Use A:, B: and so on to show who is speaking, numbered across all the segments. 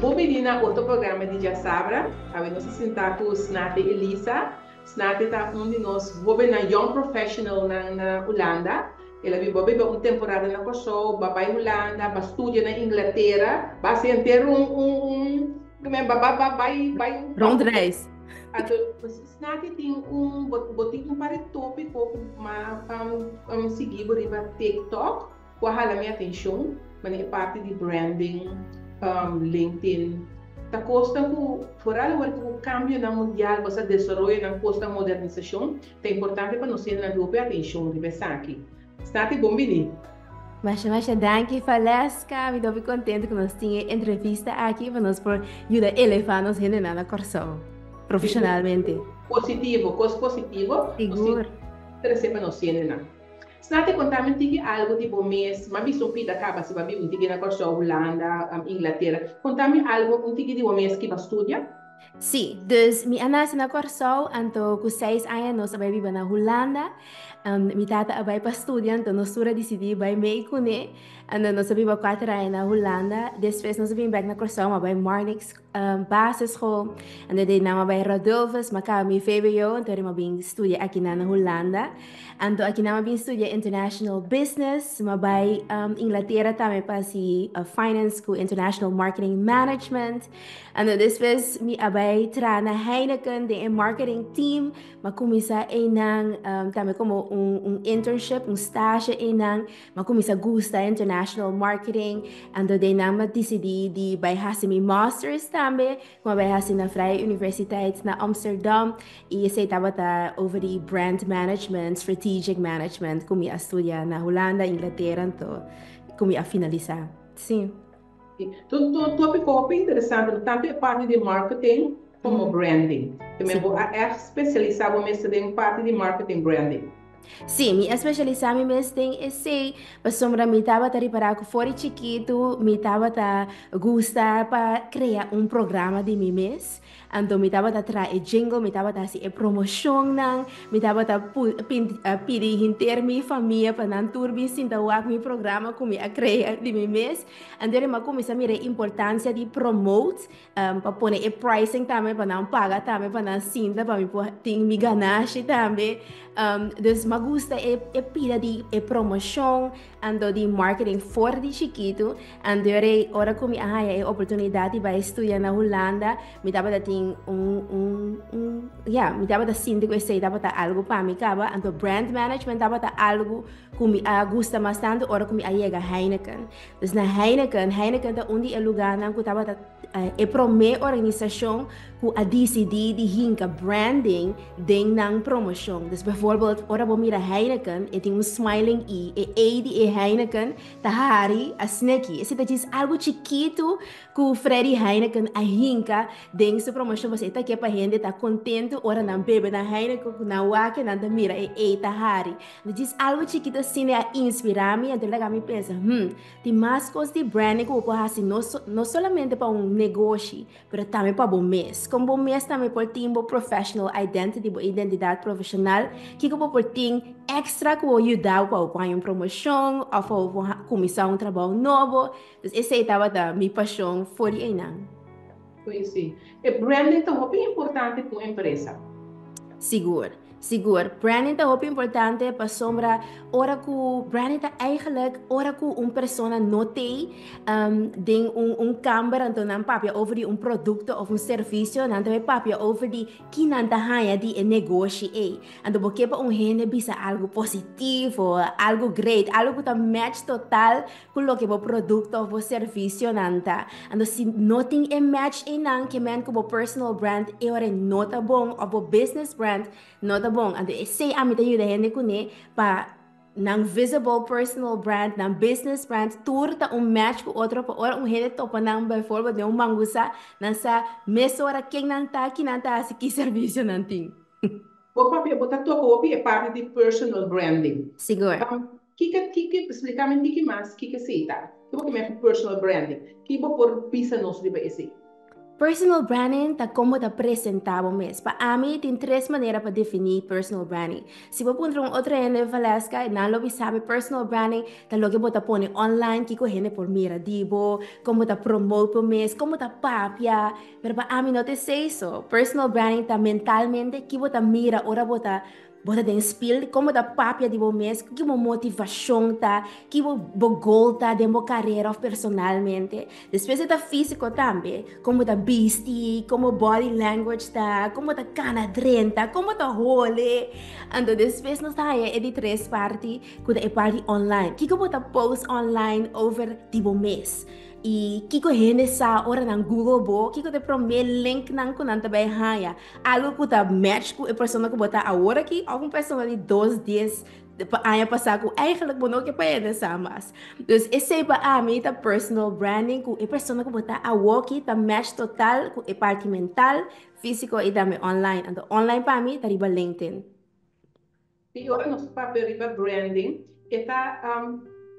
A: Bon bini na otro programa di Djasabra. Awe nos a sinta ku Snati Elisa. Snati ta un di nos hobennan, young professionalnan na Hulanda. El a biba biba un temporada na Kòrsou, ba bai Hulanda, ba studia na Inglatera, ba hasi henter un un un ba ba ba bai bai un
B: Rondreis.
A: Anto Snati tin un bo bo tin un par di tópiko ku m'a sigui bo riba TikTok. Ku a hala mi atenshon, manera e parti di branding, LinkedIn, ta kosnan ku foral awor ku kambionan mundial bo sa desaroyonan kosnan modernisashon, ta importante pa nos hendenan hopi atenshon riba esaki. Snati bon bini!
B: Masha masha danki Valeska, mi ta hopi kontento ku nos tin e entrevista aki pa nos por yuda eleva nos hendenan na Kòrsou profeshonalmente.
A: Positivo, kos positivo nos tin trese pa nos hendenan. Snati konta mi un tiki algu di bo mes, m'a bisa un pida kaba si bo a biba un tiki na Kòrsou, Hulanda, Inglatera. Konta mi algu un tiki di bo mes ki bo a studia.
B: Sí, dus mi a nase na Kòrsou, anto ku seis aña nos a bai biba na Hulanda. Mi tata a bai pa studia, anto nos tur a disidí bai mei kuné. Anto nos a biba kuater aña na Hulanda. Despues nos a bin bèk na Kòrsou, m'a bai Marnix basisschool. Anto di nan m'a bai Radulphus, m'a kaba mi vwo, anto m'a bin studia akinan na Hulanda. Anto akinan m'a bin studia International Business, m'a bai Inglatera tambe pa hasi Finance ku International Marketing Management. Anto despues mi a bai traha na Heineken den e marketing team. M'a kuminsá einan tambe komo un internship, un stage einan. M'a kuminsá gusta international marketing, anto den nan m'a disidí di bai hasi mi masters tambe, ku m'a bai hasi na Vrije Universiteit na Amsterdam, i esei tabata over di brand management, strategic management ku mi a studia na Hulanda, Inglatera, anto ku mi a finalisá. Sí.
A: Un tópiko hopi interesante, tantu e parti di marketing komo branding. Te bo a ègt spesialisá bo mes den parti di marketing branding.
B: Sí, mi a spesialisá mi mes den esei, pasobra mi tabata ripará ku for di chikitu mi tabata gusta pa krea un programa di mi mes. Anto mi tabata traha e jingle, mi tabata hasi e promoshonnan, mi tabata pidi henter mi famia pa nan tur bin sinta wak mi programa ku mi a krea di mi mes. Anto mi a kuminsá mira e importansia di promote, pa pone e pricing tambe pa nan paga tambe pa nan sinta pa mi por tin mi ganashi tambe. Dus mi a gusta e pida di e promoshon. Anto di marketing for di chikitu, anto yora ora ku mi a haña e oportunidat di bai studia na Hulanda, mi tabata tin un un un ya, mi tabata sinti ku esei tabata algu pa mi kaba, anto brand management tabata algu ku mi a gusta mas tantu ora ku mi a yega Heineken. Dus na Heineken, Heineken ta un di e lugánan ku tabata E promé organisashon ku a disidí di hinka branding den nan promoshon. Dus bijvoorbeeld ora bo mira Heineken, e tin un smiling i e E di e Heineken ta hari a sneki. Esei ta djis algu chikitu ku Freddy Heineken a hinka den su promoshon pasobra e ta ke pa hende ta kontentu ora nan bebe nan Heineken ku nan wak nan ta mira e E ta hari. Djis algu chikitu asina a inspirá mi anto laga mi pensa, hmm, Tin mas kos di branding ku bo por hasi no no solamente pa un negoshi, pero tambe pa bo mes. Kon bo mes tambe por tin bo professional identity, bo identidat profeshonal, kiko bo por tin extra ku bo yuda bo pa bo por haña un promoshon òf pa bo por kuminsá un trabou nobo. Dus esei tabata mi pashon for di einan.
A: Pues sí. E branding ta hopi importante pa un empresa.
B: Sigur, sigur. Branding ta hopi importante pasobra ora ku branding ta eigenlijk ora ku un persona no t'ei den un un kamber anto nan papia over di un produkto òf un servisio nan ta bai papia over di ki nan ta haña di e negoshi ei. Anto bo ke pa un hende bisa algu positivo, algu great, algu ku ta match total Ku loke bo produkto òf bo servisionan ta. Anto si no tin e match einan ke men ku bo personal brand e ora no ta bon òf bo business brand no ta bon. Anto esei ami ta yuda hende kuné pa nan visible personal brand, nan business brand tur ta un match ku otro pa ora un hende topa nan bijvoorbeeld den un mangusa nan sa mesora ken nan ta, ki nan ta hasi, ki servisio nan tin.
A: Bo papia bo ta toka hopi e parti di personal branding.
B: Sigur.
A: Kiko kiko splika mi un tiki mas kiko esei ta. Ke bo ke men ku personal branding? Ki bo por bisa nos riba esei?
B: Personal branding ta kon bo ta presentá bo mes. Pa ami tin tres manera pa definí personal branding. Si bo puntra un otro hende, Valeska, nan lo bisa mi personal branding ta loke bo ta pone online, kiko hende por mira di bo, kon bo ta promote bo mes, kon bo ta papia. Pero pa ami no ta esei so. Personal branding ta mentalmente ki bo ta mira ora bo ta Bo ta den spil, kon bo ta papia di bo mes, ki bo motivashon ta, ki bo bo goal ta den bo karera òf personalmente. Despues e ta físiko tambe, kon bo ta bisti, kon bo body language ta, kon bo ta kana drenta, kon bo ta hole. Anto despues nos ta haña e di tres parti ku ta e parti online. Kiko bo ta post online over di bo mes? I kiko hende sa ora nan google bo? Kiko ta e promé linknan ku nan ta bai haña? Algo ku ta match ku e persona ku bo ta awor aki òf un persona di dos, dies aña pasá ku eigenlijk bo no ke pa hende sa mas. Dus esei pa ami ta personal branding ku e persona ku bo ta awoki ta match total ku e parti mental, físiko i tambe online. Anto online pa mi ta riba LinkedIn.
A: I ora nos papia riba branding, e ta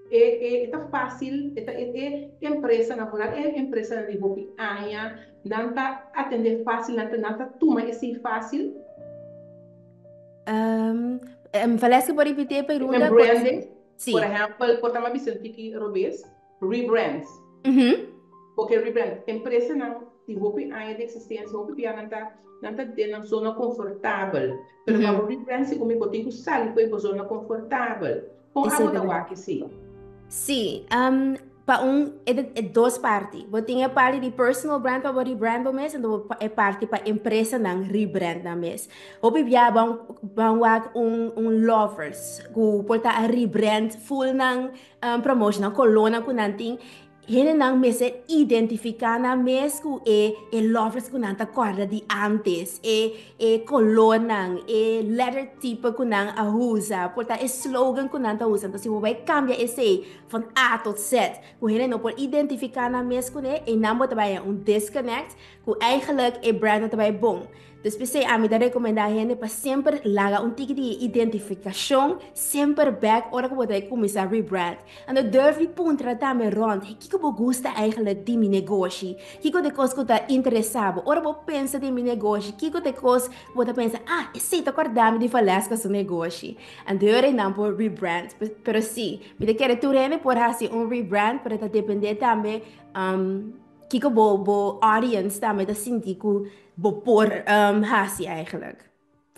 A: e e ta fácil, e ta e e empresanan, foral e empresanan di hopi aña, nan ta atendé fácil, nan ta nan ta tuma esei fácil.
B: Um, Valeska por ripití e pregunta?
A: En branding, por ehèmpel, por ta mi a bisa un tiki robes, rebrands. Porque rebrand, empresanan di hopi aña di existencia, hopi bia nan ta, nan ta den nan zona confortabel. Pero pa bo rebrand segun mi bo tin cu sali for bo zona confortabel. Con abo ta wak esey?
B: Sí, pa un, e dos parti. Bo tin e parti di personal brand pa bo rebrand bo mes, anto e parti pa empresanan rebrand nan mes. Hopi bia ban, ban wak un, un lovers cu por ta a rebrand full nan promotion, nan colornan cu nan tin. Hendenan mester identifiká nan mes ku e e lovers ku nan ta kòrda di ántes, e e kolornan, e letter type ku nan a usa, por ta e slogan ku nan ta usa. Entonces si bo bai kambia esei van A tot Z, ku hende no por identifiká nan mes kuné, einan bo ta bai haña un disconnect ku eigenlijk e brand no ta bai bon. Dus p'esei ami ta rekomendá hende pa semper laga un tiki di e identifikashon semper bèk ora ku bo ta kuminsá rebrand. Anto durf di puntra tambe rònt, hey, kiko bo gusta eigenlijk di mi negoshi? Kiko ta e kos ku ta interesá bo? Ora bo pensa di mi negoshi, kiko ta e kos ku bo ta pensa, ah, esei ta kòrda mi di Valeska su negoshi? Anto e ora ei nan por rebrand. Pero sí, mi ta kere tur hende por hasi un rebrand, pero ta dependé tambe kiko bo bo audience tambe ta sinti ku bo por hasi eigenlijk.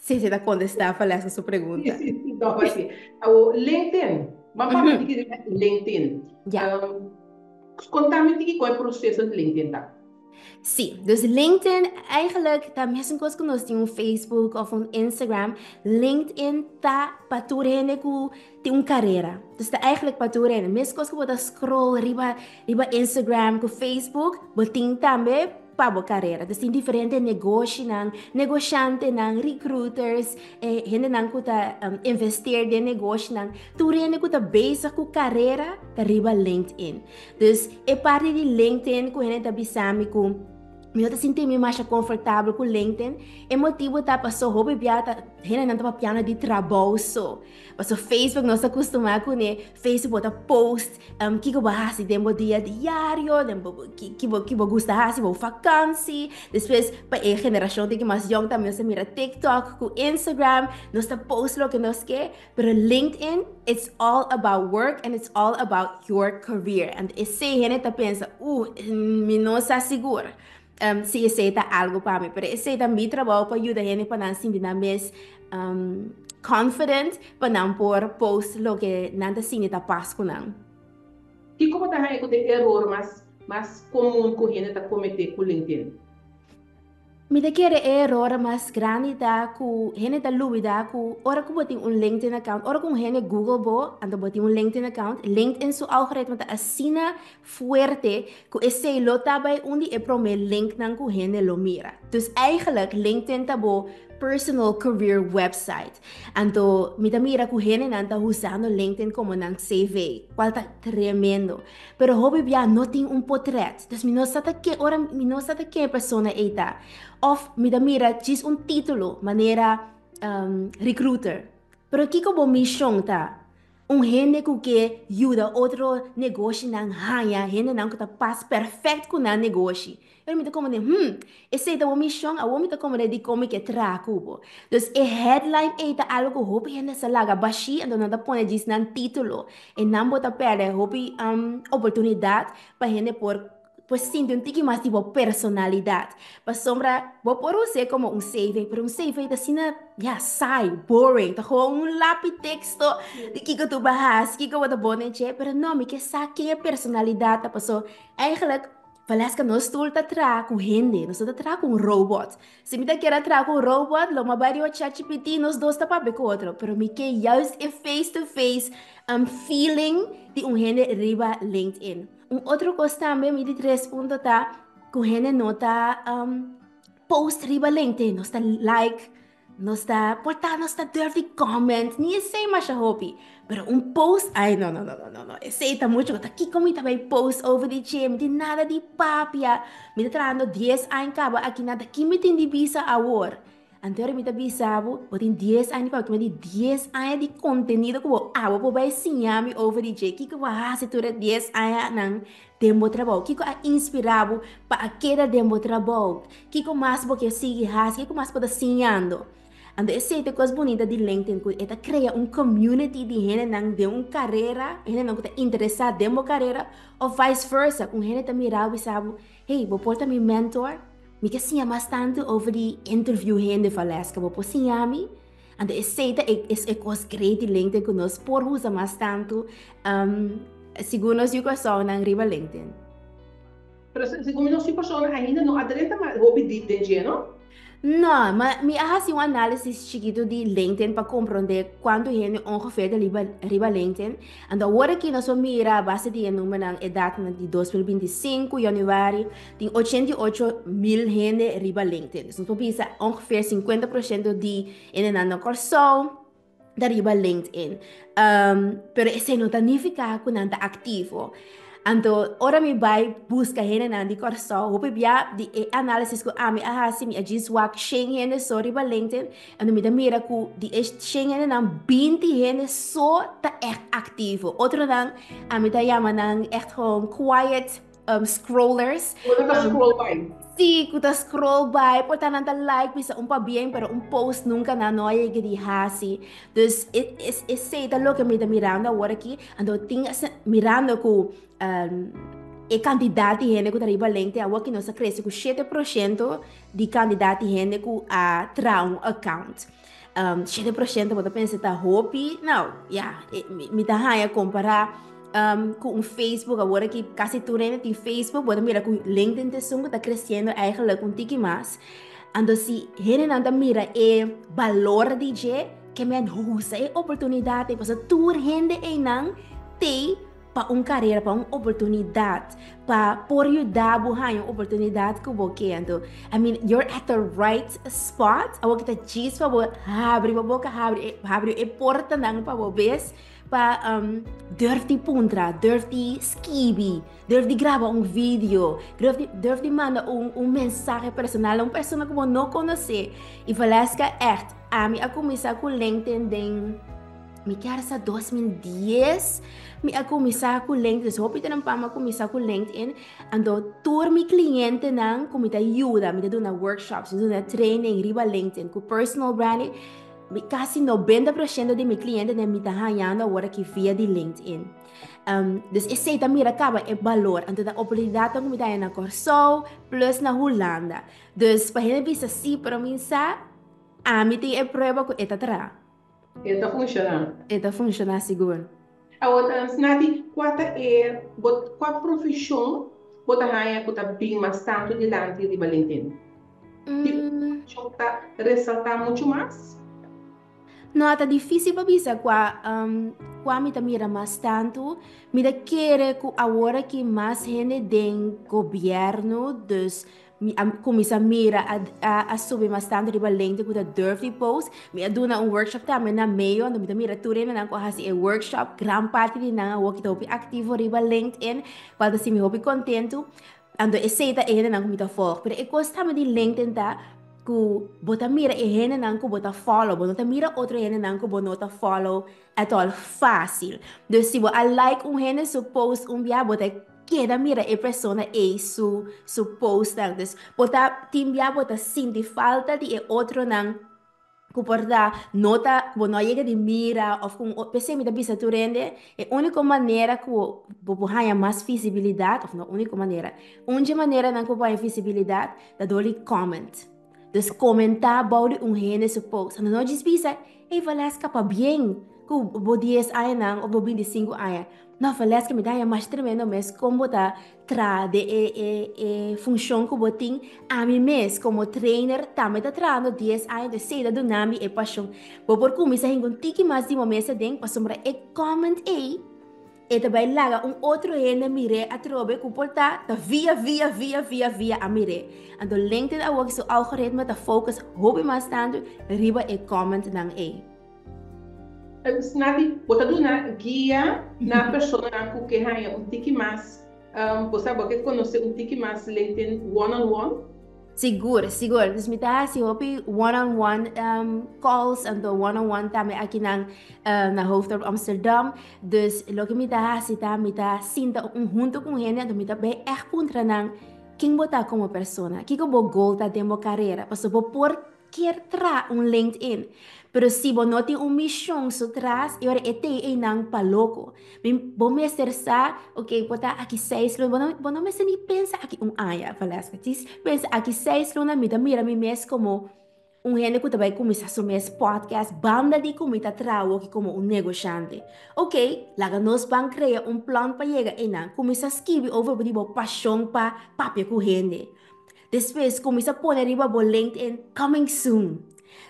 B: Si si ta kontestá Valeska su pregunta.
A: Sí, sí, sí, no, sí. Awo, LinkedIn. Ban papia tiki di LinkedIn.
B: Ja.
A: Konta mi tiki kon e proseso di LinkedIn ta.
B: Sí, dus LinkedIn eigenlijk ta mesun kos ku nos tin un Facebook of un Instagram. LinkedIn ta pa tur hende ku tin un karera. Dus ta eigenlijk pa tur hende. Meskos ku bo ta scroll riba riba Instagram ku Facebook, bo tin tambe pa bo karera. Dus tin diferente negoshinan, negoshantenan, recruiters, eh, hendenan ku ta um, investeer den negoshinan. Tur hende ku ta bezig ku karera ta riba LinkedIn. Dus e parti di LinkedIn ku hende ta bisa mi ku mi no ta sinti mi masha komfortabel ku LinkedIn, e motibu ta paso hopi bia ta hendenan ta papiando di trabou so. Paso Facebook nos ta kustumá kuné, Facebook bo ta post um, kiko bo hasi den bo dia diario, den bo, ki, ki bo, ki bo gusta hasi, bo vakansi. Despues pa e generashon tiki mas yong tambe nos ta mira TikTok ku Instagram, nos ta post loke nos ke, pero LinkedIn it's all about work and it's all about your career. And esei hende ta pensa, mi no sa sigur si esei ta algo pa mi, pero esei ta mi trabou pa yuda hende pa nan sinti nan mes um, confident pa nan por post loke nan ta sinti ta pas ku nan.
A: Kiko bo ta haña ku ta e eror mas mas komun ku hende ta kometé ku LinkedIn?
B: Mi ta kere e eror mas grandi ta ku hende ta lubida ku ora ku bo tin un LinkedIn account, ora ku un hende google bo, anto bo tin un LinkedIn account, LinkedIn su algoritmo ta asina fuerte ku esei lo ta bai un di e promé linknan ku hende lo mira. Dus eigenlijk LinkedIn ta bo personal career website. Anto mi ta mira ku hendenan ta usando LinkedIn komo nan CV, kual ta tremendo. Pero hopi bia no tin un potret. Dus mi no sa ta ke ora mi no sa ta ken e persona ei ta. Òf mi ta mira djis un título manera recruiter. Pero kiko bo mishon ta? Un hende ku ke yuda otro negoshinan haña hendenan ku ta pas perfèkt ku nan negoshi. Pero mi ta komprendé, hmm, esei ta bo mishon, awor mi ta komprendé dikon mi ke traha ku bo. Dus e headline ei ta algu ku hopi hende sa laga bashí, anto nan ta pone djis nan título. E nan bo ta pèrdè hopi oportunidat pa hende por por sinti un tiki mas di bo personalidad. Pasobra bo por us'é como un CV, pero un CV ta asina, ya, saai, boring. Ta gewoon un lapi texto di kiko tu bo a hasi, kiko bo ta bon den dje. Pero no, mi ke sa ken e personalidad ta, paso eigenlijk Valeska nos tur ta traha ku hende, nos no ta traha ku un robot. Si mi ta kier a traha ku un robot, lo mi a bai riba ChatGPT, nos dos ta papia ku otro. Pero mi ke juist e face to face feeling di un hende riba LinkedIn. Un otro kos tambe, mi di tres punto ta ku hende no ta post riba LinkedIn, nos ta like, nos ta por ta nos ta durf di comment, ni esei masha hopi, pero un post, ai no no no no no no, esei ta mucho, ta kiko mi ta bai post over di dje, mi tin nada di papia, mi ta trahando dies aña kaba aki nan, ta ki mi tin di bisa awor? Anto mi ta bisa bo, bo tin dies aña di papia, mi di dies aña di kontenido ku bo abo por bai siña mi over di dje. Kiko bo a hasi tur e dies añanan den bo trabou? Kiko a inspirá bo pa a keda den bo trabou? Kiko mas bo ke sigui hasi? Kiko mas bo ta siñando? Anto esei ta e kos bunita di LinkedIn, ku e ta krea un community di hendenan den un karera, hendenan ku ta interesá den bo karera, òf vice versa, ku un hende ta mira bo i bisa bo, Hey, bo por ta mi mentor? Mi ke siña mas tantu over di interview hende Valeska, bo por siña mi? Anto esei ta e, e kos great di LinkedIn ku nos por usa mas tantu um, segun nos yu kòrsounan riba LinkedIn.
A: Pero segun nos yu kòrsounan ainda no a drenta mas hopi diep den dje, no?
B: No, ma mi a hasi un análisis chikitu di LinkedIn pa komprondé kuantu hende ongeveer ta riba, riba LinkedIn. Anto awor aki nos por mira a base di e numernan, e datanan di 2025, yanüari, tin 88 mil hende riba LinkedIn. Dus nos por bisa ongeveer 50% di hendenan na Kòrsou ta riba LinkedIn. Pero esei no ta nifiká ku nan ta aktivo. Anto, ora mi bai buska hendenan di Kòrsou, hopi bia di e análisis ku ami a hasi, mi a djis wak shen hende so riba LinkedIn, anto mi ta mira ku di e shen hendenan, 20 hende so ta ègt aktivo. Otronan, ami ta yama nan ègt gewoon quiet scrollers.
A: Ku ta scroll bai.
B: Sí, ku ta scroll bai, por ta nan ta like bisa un pabien, pero un post nunka nan no a yega di hasi. Dus esei ta loke mi ta mirando awor aki. Anto tin mirando ku e kantidat di hende ku ta riba LinkedIn awor aki nos a krese ku 7% di kantidat di hende ku a traha un account. 7% bo ta pensa ta hopi? Nou, ya, mi ta haña kompará ku un Facebook awor aki kasi tur hende tin Facebook, bo ta mira ku LinkedIn ta esun ku ta kresiendo eigenlijk un tiki mas. Anto si hendenan ta mira e balor di dje, ke men usa e oportunidat ei, pasobra tur hende einan t'ei pa un karera, pa un oportunidat, pa por yuda bo haña un oportunidat ku bo ke. Anto, I mean, you're at the right spot. Awor ki ta djis pa bo habri bo boka, habri, habri e portanan pa bo bes, pa um, durf di puntra, durf di skibi, durf di graba un video, durf di, durf di manda un, un mensahe personal a un persona ku bo no konosé. I Valeska, echt, ami a kuminsá ku LinkedIn den Mi kier sa 2010 mi a kuminsá ku LinkedIn. Dus hopi trempan mi a kuminsá ku LinkedIn. Anto tur mi klientenan ku mi ta yuda, mi ta duna workshops, mi ta duna training riba LinkedIn ku personal branding. Mi kasi 90% di mi klientenan mi ta hañando awor aki via di LinkedIn. Dus esei ta mira kaba e balor. Anto ta oportunidatnan ku mi ta haña na Kòrsou plus na Hulanda. Dus pa hende bisa sí, pero mi sa ami tin e prueba ku e ta traha.
A: E ta funshoná.
B: E ta funshoná sigur.
A: Awor, Snati, kua ta e bo kua profeshon bo ta haña ku ta bin mas tantu dilanti riba LinkedIn? Tipo di profeshon ta resaltá muchu mas?
B: No, ta difísil pa bisa kua kua mi ta mira mas tantu. Mi ta kere ku awor aki mas hende den gobièrnu, dus Mi a kuminsá mira a a subi mas tantu riba LinkedIn ku ta durf di post. Mi a duna un workshop tambe na Mayo, anto mi ta mira tur hendenan ku a hasi e workshop, gran parti di nan awor ki ta hopi aktivo riba LinkedIn, kual ta hasi mi hopi kontentu. Anto esei ta e hendenan ku mi ta volg. Pero e kos tambe di LinkedIn ta. ku bo ta mira e hendenan ku bo ta follow, bo no ta mira otro hendenan ku bo no ta follow at all fácil. Dus si bo a like un hende su post un bia, bo ta keda mira e persona ei su su postnan. Dus bo ta tin bia bo ta sinti falta di e otronan ku por ta no ta ku bo no a yega di mira òf ku un p'esei mi ta bisa tur hende e úniko manera ku bo por haña mas visibilidat òf no úniko manera un dje maneranan ku bo por haña visibilidat ta dor di comment. Dus komentá bou di un hende su post. Anto no djis bisa, Ey Valeska pabien ku bo dies añanan òf bo 25 aña. No Valeska mi ta haña mas tremendo mes kon bo ta traha den e e e funshon ku bo tin. Ami mes komo trainer tambe ta trahando dies aña enton esei ta duna mi e pashon. Bo por kuminsá hinka un tiki mas di bo mes aden pasobra e comment ei e ta bai laga un otro hende mir'é atrobe ku por ta ta via via via via via a mir'é. Anto LinkedIn awor su algoritme ta focus hopi mas tantu riba e commentnan ei.
A: Snati, bo ta duna guia na personanan ku ke haña un tiki mas, bo sa bo ke konosé un tiki mas LinkedIn one on one?
B: Sigur, sigur. Dus mi ta hasi hopi one on one calls, anto one on one tambe akinan na Hoofddorp Amsterdam. Dus loke mi ta hasi ta mi ta sinta un hunto ku un hende, anto mi ta bai ègt puntra nan ken bo ta komo persona, kiko bo goal ta den bo karera, pasobra bo por kier traha un LinkedIn, pero si bo no tin un mishon su tras, e ora e tei einan pa loko. Mi, bo mester sa, ok, por ta aki seis luna, bo no, bo no mester ni pensa aki un aña, Valeska. Djis pensa aki seis luna mi ta mira mi mes komo un hende ku ta bai kuminsá su mes podcast banda di ku mi ta traha awoki komo un negoshante. Ok, laga nos ban krea un plan pa yega einan. Kuminsá skibi over di bo pashon pa papia ku hende. Despues kuminsá pone riba bo LinkedIn coming soon.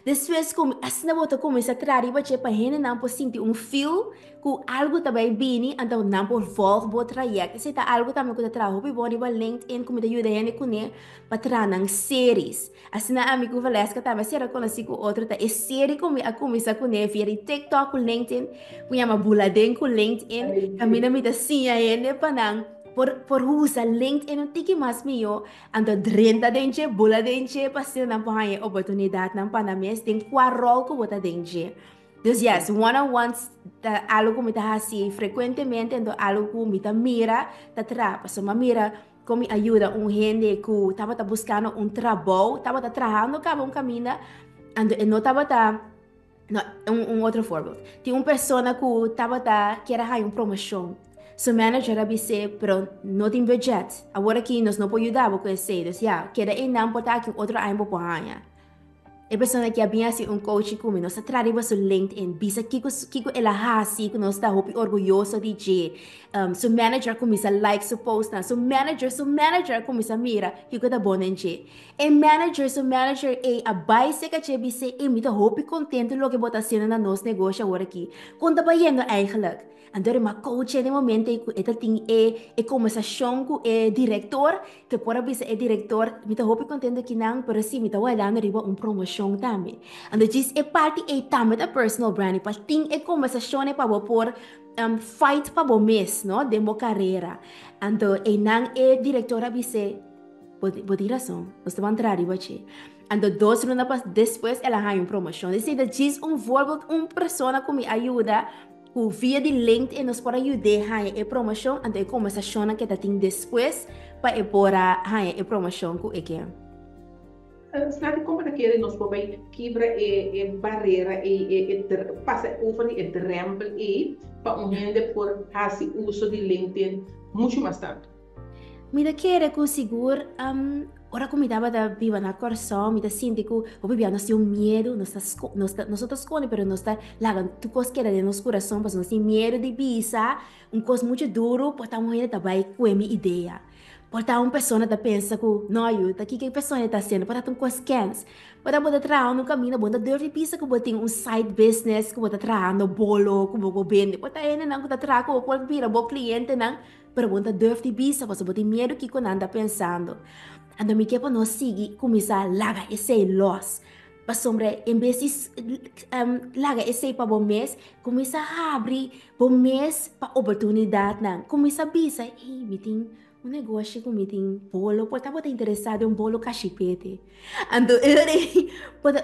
B: Despues ku asina bo ta kuminsá traha riba dje pa hendenan por sinti un feel ku algu ta bai bini anto nan por volg bo trayèkt. Esei ta algu tambe ku ta traha hopi bon riba LinkedIn ku mi ta yuda hende kuné pa traha nan series. Asina ami ku Valeska tambe a sera konosí ku otro ta e serie ku mi a kuminsá kuné via di TikTok ku LinkedIn ku yama Bula Den ku LinkedIn kaminda mi ta siña hende pa nan por por usa LinkedIn un tiki mas mihó Anto drenta den dje, bula den dje, pa asina nan por haña e oportunidatnan pa nan mes den kua ròl ku bo ta den dje. Dus yes, one on ones ta algu ku mi ta hasi frekuentemente, anto algu ku mi ta mira ta traha. Pasobra mi a mira kon mi a yuda un hende ku tabata buskando un trabou, tabata trahando kaba un kaminda, anto e no tabata, no, un otro voorbeeld. Tin un persona ku tabata kier a haña un promoshon. Su manager a bis'é, pero no tin budget. Awor aki nos no por yuda bo ku esei. Dus ya, keda einan por ta aki un otro aña bo por haña. E persona aki a bin hasi un coaching ku mi. Nos a traha riba su LinkedIn, bisa kiko kiko el a hasi ku nos ta hopi orguyoso di dje. Su manager a kuminsá like su postnan. Su manager su manager a kuminsá mira kiko ta bon den dje. E manager su manager ei a bai serka dje bis'é, Ey, mi ta hopi kontento loke bo ta hasiendo na nos negoshi awor aki. Kon ta bayendo eigenlijk? Anto e ma coach den momento ei ku e ta tin e e kombersashon ku e direktor, ke por a bisa e direktor, mi ta hopi kontento kinan, pero si mi ta wardando riba un promoshon tambe. Anto djis e parti ei tambe ta personal branding, pa tin e kombersashon ei pa bo por fight pa bo mes, no, den bo karera. Anto einan e direktor a bis'é, Bo bo tin rason, nos ta ban traha riba dje. Anto dos luna pas despues el a haña un promoshon. Esei ta djis un voorbeeld, un persona ku mi a yuda ku via di LinkedIn nos por a yud'é haña e promoshon, anto e kombersashonnan ku e ta tin despues pa e por a haña e promoshon ku e ke.
A: Snati kon bo ta kere nos por bai kibra e e barera ei, e e pasa over di e drèmpel ei pa un hende por hasi uso di LinkedIn muchu mas tantu?
B: Mi ta kere ku sigur ora ku mi tabata biba na Kòrsou mi ta sinti ku hopi bia nos tin un miedu, nos ta nos ta nos no ta skonde pero nos ta laga tur kos keda den nos kurason pasobra nos tin miedu di bisa un kos muchu duru por ta un hende ta bai kue mi idea, por ta un persona ta pensa ku no yu ta kiko e persona ta hasiendo por ta un kos kens, por ta bo ta trahando un kaminda bo no ta durf di bisa ku bo tin un side business ku bo ta trahando bolo ku bo por bende por ta hendenan ku ta traha ku bo por bira bo klientenan. Pero bo no ta durf di bisa pasobra bo tin miedu kiko nan ta pensando. Anto mi ke pa nos sigui kuminsá laga esei los. Pasobra en bes di laga esei pa bo mes, kuminsá habri bo mes pa oportunidatnan. Kuminsá bisa, ey, mi tin. Un negoshi ku mi tin bolo, por ta bo ta interesá den un bolo kashipete. Anto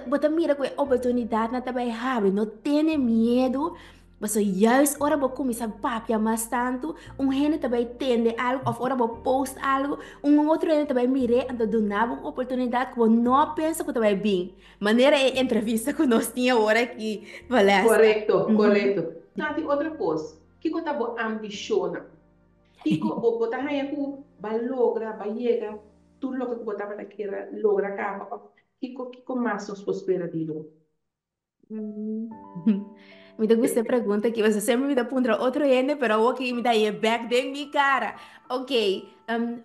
B: bo ta mira ku e oportunidatnan ta bai habri, no tene miedu, pasobra juist ora bo kuminsá papia mas tantu, un hende ta bai tende algu òf ora bo post algu, un otro hende ta bai mir'é, anto duna bo un oportunidat ku bo no a pensa ku ta bai bin. Manera e entrevista ku nos tin awor aki, Valesta.
A: Korekto, korekto. Tati, otro kos, kiko ta bo ambishonnan? Kiko bo ta haña ku bo a logra, bo a yega tur loke ku bo tabata kier logra kaba òf kiko kiko mas nos por spera di bo?
B: Mi ta gusta e pregunta aki, pasobra semper mi ta puntra otro hende, pero awor aki mi ta haña bèk den mi kara. Ok,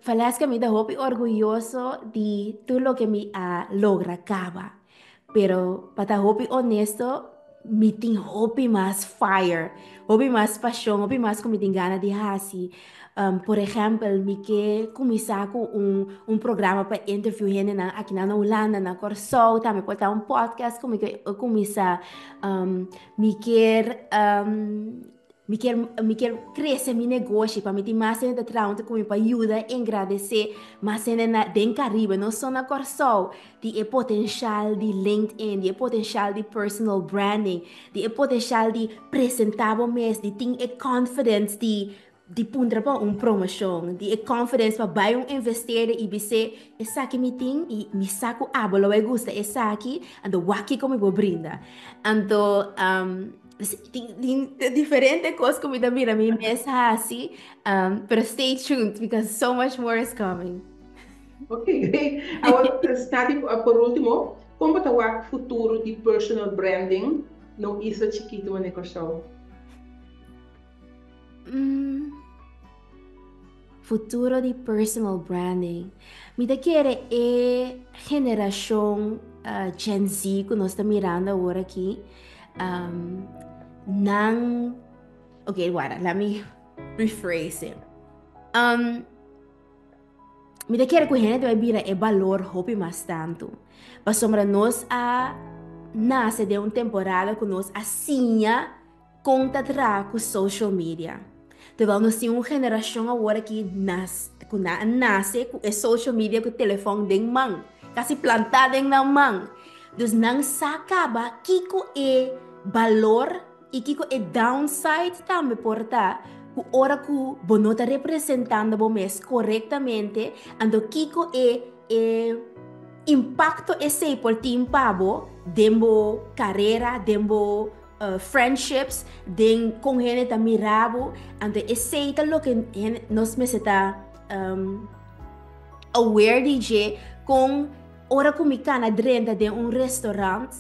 B: Valeska, mi ta hopi orguyoso di tur loke mi a logra kaba. Pero pa ta hopi honesto, mi tin hopi mas fire, hopi mas pasion, hopi mas ku mi tin gana di hasi. Por ehèmpel, mi ke kuminsá ku un programa pa interview hendenan aki na Hulanda, na Kòrsou, tambe por ta un podcast ku mi ke kuminsá. Mi kier Mi kier mi kier crece mi negoshi pa mi tin mas hende ta traha hunto cu mi pa yuda engrandece mas hende na den Caribe, no so na Corsou, di e potencial di LinkedIn, di e potencial di personal branding, di e potencial di presenta bo mes, di tin e confidence di di puntra pa un promocion, di e confidence pa bay un investeerder y bis'é esaki mi tin y mi sa cu abo lo bay gusta esaki, anto wak kico mi por brinda. Anto Tin diferente kos ku mi ta mira mi mes hasi, pero stay tuned because so much more is coming.
A: Ok, great. Awor, Snati, por último, kon bo ta wak futuro di personal branding na un isla chikitu manera Kòrsou?
B: Futuro di personal branding. Mi ta kere e generashon Gen Z ku nos ta mirando awor aki, nan, ok, wara, let me rephrase it. Mi ta kere ku hende ta bai bira e balor hopi mas tantu. Pasobra nos a nase den un temporada ku nos a siña Kon ta traha ku social media? Terwijl nos tin un generashon awor aki nas ku nan a nase ku e social media ku telefòn den man, kasi plantá den nan man. Dus nan sa kaba kiko e balor i kiko e downside tambe por ta ku ora ku bo no ta representando bo mes korektamente, anto kiko e e impakto esei por tin pa bo den bo karera, den bo Friendships den kon hende ta mira bo, anto esei ta loke hende nos mester ta aware di dje kon ora ku mi kana drenta den un restaurant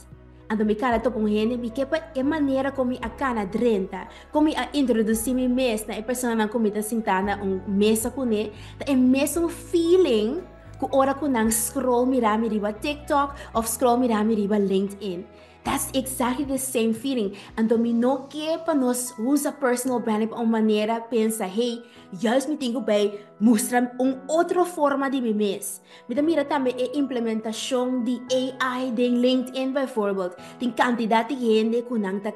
B: anto mi kana topa un hende mi ke pa e manera kon mi a kana drenta kon mi a introdusi mi mes na e personanan ku mi ta sinta na un mesa kuné ta e mesun feeling ku ora ku nan scroll mira mi riba TikTok òf scroll mira mi riba LinkedIn. That's exactly the same feeling. Anto mi no ke pa nos usa personal branding pa un manera pensa, hey, juist mi tin ku bai mustra un otro forma di mi mes. Mi ta mira tambe e implementacion di AI den LinkedIn bijvoorbeeld. Tin cantidad di hende ku nan ta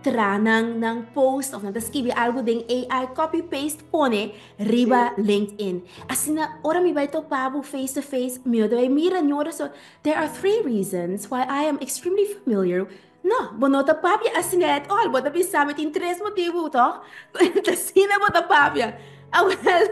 B: tra nan nan post of nan ta skibi algo den AI, copy paste pone riba LinkedIn. Asina ora mi bai topa bo face to face, mi no ta bai mira ni ora so There are three reasons why I am extremely familiar No, bo no ta papia asina at all. Bo ta bisa mi tin tres motibu, toch? Ta asina bo ta papia. Awel,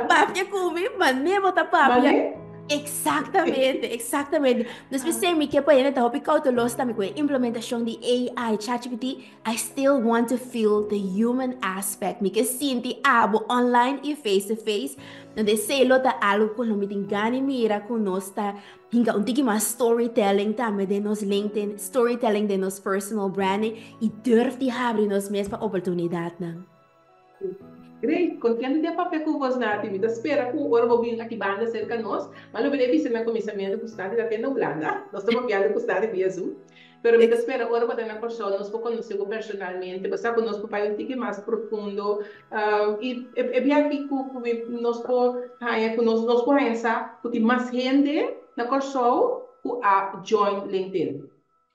B: papia ku mi, mane bo ta papia.
A: Mane?
B: Exactamente, exactamente. Dus p'esei mi ke pa hende ta hopi cauteloso tambe ku e implementacion di AI, ChatGPT. I still want to feel the human aspect. Mi ke sinti abo online i face to face. Donde esei lo ta algo ku lo mi tin gana di mira ku nos ta hinka un tiki mas storytelling tambe den nos LinkedIn, storytelling den nos personal branding i durf di habri nos mes pa oportunidatnan.
A: Great! Contento di a papia cu bos, Nati. Mi ta spera cu ora bo bin aki banda cerca nos, ma lo bira e bisa na cuminsamiento cu Snati ta te na Hulanda. Nos ta papiando cu Snati via Zoom. Pero mi ta spera ora bo ta na Corsou nos por conoce bo personalmente, bo sa cu nos por bai un tiki mas profundo. Y e bia aki cu nos por haya cu nos nos por haya sa cu tin mas hende na Corsou cu a join LinkedIn.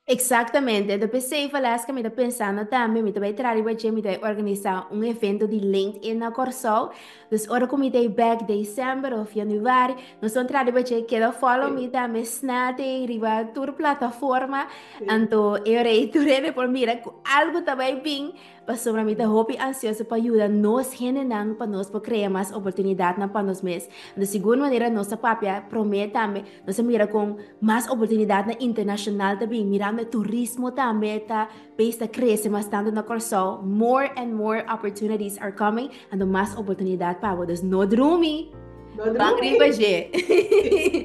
B: Exactamente, enton p'esei Valeska mi ta pensando tambe mi ta bai traha riba dje, mi ta bai organisa un evento di LinkedIn na Kòrsou, dus ora ku mi ta ei bek december of januari nos ta traha riba dje, keda follow mi tambe Snati riba tur plataforma, anto e ora ei tur hende por mira ku algu ta bai bin. Pasobra mi ta hopi ansioso pa yuda nos hendenan pa nos por krea mas oportunidatnan pa nos mes. Anto sigur manera nos ta papia promé tambe, nos a mira kon mas oportunidatnan internashonal ta bin, mirando e turismo tambe ta bes ta krese mas tantu na Kòrsou, more and more opportunities are coming, anto mas oportunidat pa bo. Dus no drumi!
A: No
B: Ban
A: drumi.
B: riba dje.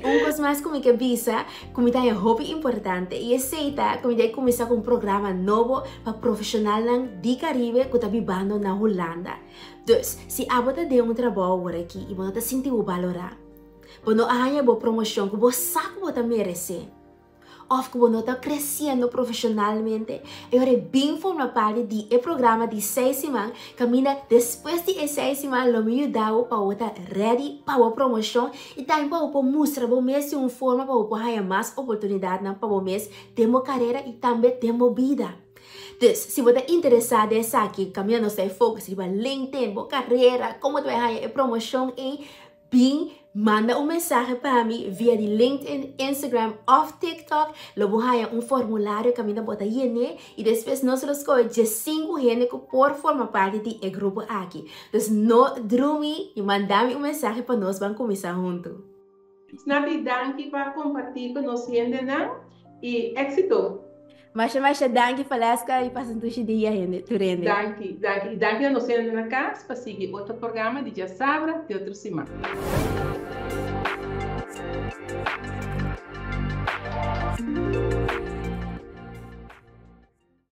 B: Un kos mas ku mi ke bisa, ku mi ta haña hopi importante, i esei ta ku mi ta kuminsá ku un programa nobo pa profeshonalnan di Karibe ku ta bibando na Hulanda. Dus, si abo ta den un trabou aworakí i bo no ta sinti bo balorá, bo no a haña bo promoshon ku bo sa ku bo ta meresé, Of ku bo no ta kresiendo profeshonalmente, e ora e bin forma parti di e programa di seis siman kaminda despues di e seis siman lo mi yuda bo pa bo ta ready pa bo promoshon i tambe pa bo por mustra bo mes di un forma pa bo por haña mas oportunidatnan pa bo mes den bo karera i tambe den bo bida. Dus, si bo ta interesá den esaki kaminda nos ta e focus riba LinkedIn, bo karera, komo ta bai haña e promoshon ei, Bin manda un mensahe pa mi via di LinkedIn, Instagram of TikTok. Lo bo haña un formulario kaminda bo ta yen'é i despues nos lo skohe diesinku hende ku por forma parti di e grupo aki. Dus no drumi i manda mi un mensahe pa nos ban kuminsá huntu.
A: Snappy danki pa kompartí ku nos hendenan i éksito!
B: Masha masha danki Valeska y pasa un dushi dia hende tur hende.
A: Danki, danki. Y danki na nos hende na cas pa sigui otro programa di Djasabra di otro siman.